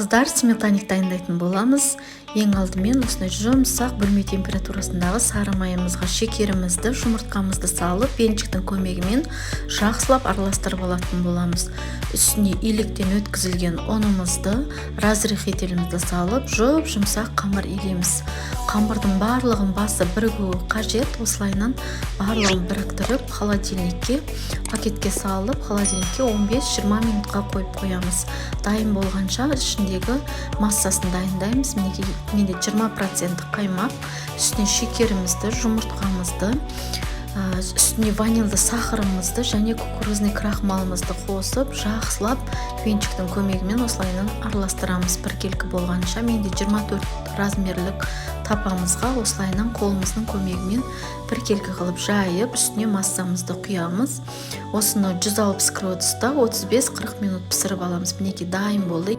Қыздар, сметанник дайындайтын боламыз. Ең алдымен осындай жұмсақ, бөлме температурасындағы сары майымызға шекерімізді, жұмыртқамызды салып, венчиктің көмегімен жақсылап араластырып алатын боламыз. Үстіне електен өткізілген ұнымызды, разрыхлителімізді салып, жұп жұмсақ қамыр илейміз. Қамырдың барлығын басы бірігуі қажет. Осылайынан барлығын біріктіріп, холодильникке, пакетке салып, холодильникке 15-20 минутқа қойып қоямыз. Дайын болғанша ішіндегі массасын дайындаймыз. Мінекей, менде 20% қаймақ, үстіне шекерімізді, жұмыртқамызды, үстіне ванильді сахарымызды және кукурузный крахмалымызды қосып, жақсылап венчиктің көмегімен осылайынан араластырамыз біркелкі болғанша. Менде 24 размерлік тапамызға осылайынан қолымыздың көмегімен біркелкі қылып жайып, үстіне массамызды құямыз. Осыны 160 градуста 35-40 минут пісіріп аламыз. Мінекей, дайын болды.